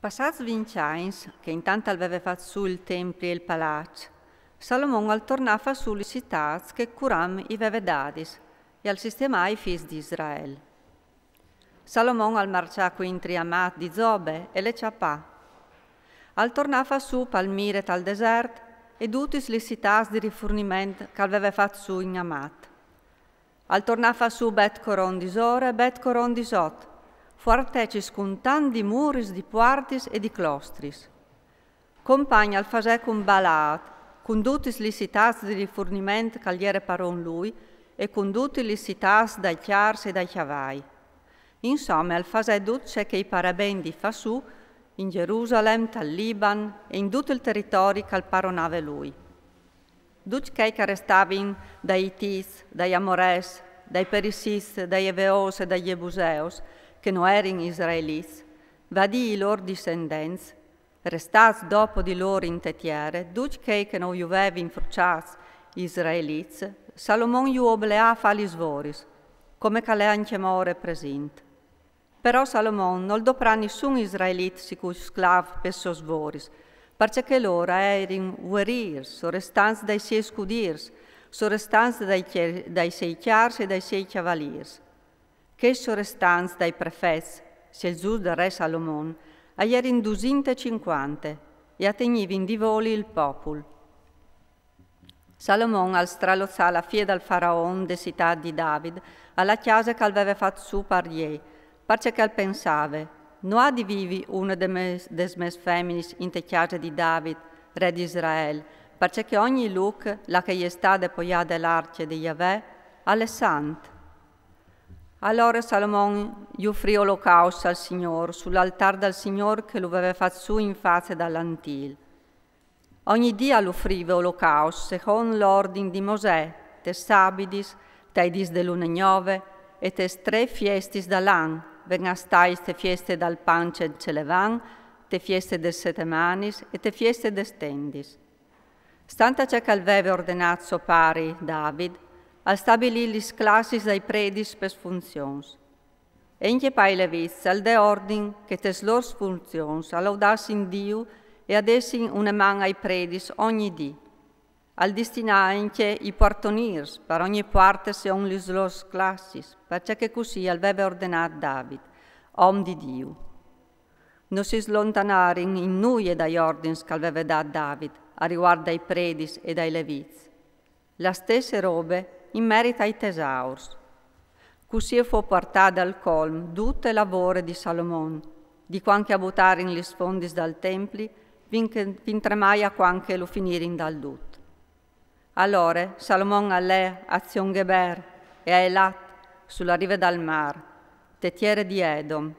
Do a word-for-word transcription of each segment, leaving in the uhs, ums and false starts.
Passâts vincj agns, che intant al veve fat sù il templi e il palaç, Salomon al tornà a fâ sù lis citâts che Curam i veve dadis e al sistemà i fîs di Israel. Salomon al marçà cuintri Amat di Zobe e le cjapà. Al tornà a fâ sù Palmire tal desert e dutis lis citâts di rifurniment che al veve fat sù in Amat. Al tornà a fâ sù Bet Coron di Zore e Bet Coron di Zot, fuartecis cun tant di muris, di puartis e di clostris. Compagn al fasè cun Balaat, cun dutis lis citâts di rifurniment che al jere paron lui e cun dutis lis citâts dai cjars e dai cjavai. Insome al fasè dut ce che i parè ben di fâ sù in Gjerusalem, tal Liban e in dut il teritori che al paronave lui. Ducj chei che a restavin dai Itîts, dai Amorès, dai Perisîts, dai Eveôs e dai Jebuseôs, che no jerin israelîts, vadî i lôr dissendents, restâts dopo di lôr inte tiere, ducj chei che no ju vevin fruçâts i israelîts, Salomon ju obleà a fâ lis voris, come che al è ancjemò ore presint. Però Salomon nol doprà nissun israelît sicûr sclâf pes sôs voris, parcè che lôr a jerin vuerîrs, sorestants dai siei scudîrs, sorestants dai cje-, dai siei cjars e dai siei cjavalîrs. Chei sorestants dai prefets, sielzûts dal re Salomon, a jerin dusinte e cincuante e a tegnivin di voli il popul. Salomon al straloçà la fie dal faraon de citât di David a la cjase che al veve fat sù par jê, parcè che al pensave: no à di vivi une de mes, des mês feminis inte cjase di David, re di Israel, parcè che ogni luc là che e je stade poiade l'arcje di Jahvè al è sant. Alore Salomon i ufrì olocausts al Signôr sul altâr dal Signôr che lu veve fat sù in face dal antîl. Ogni dì al ufrive olocausts secont l'ordin di Mosè, tes sabidis, tai dîs de lune gnove e tes trê fiestis dal an, ven a stâi te fieste dal pan cence levan, te fieste des setemanis e te fieste des tendis. Stant a ce che al veve ordenât so pari David, al stabilì lis classis dai predis pes funzions. E encje pai levîts al dè ordin che tes lôr funzions a laudassin Diu e a dessin une man ai predis ogni dì. Al distinà encje i puartonîrs par ogni puarte secont lis lôr classis, parcè che cussì al veve ordenât David, om di Diu. No si slontanarin in nuie dai ordins che al veve dât David a rivuart dai predis e dai levîts. La stesse robe in merit ai tesaurs. Cussì e fo puartade al colm dute la vore di Salomon, di cuant che a butarin lis fondis dal templi, fin che, fintremai a cuant che lu finirin dal dut. Alore Salomon al lè a Ezion-Geber e a Elat, su la rive dal mâr, te tiere di Edom.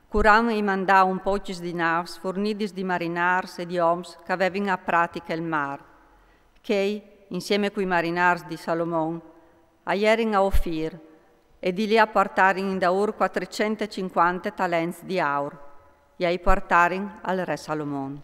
Curam i mandà un pocjis di nâfs furnidis di marinârs e di oms che a vevin a pratiche il mâr. Chei, insiemi cui marinârs di Salomon, a jerin a Ofir, e di li a puartarin indaûr cuatricent e cincuante talents di aur, e ai puartarin al re Salomon.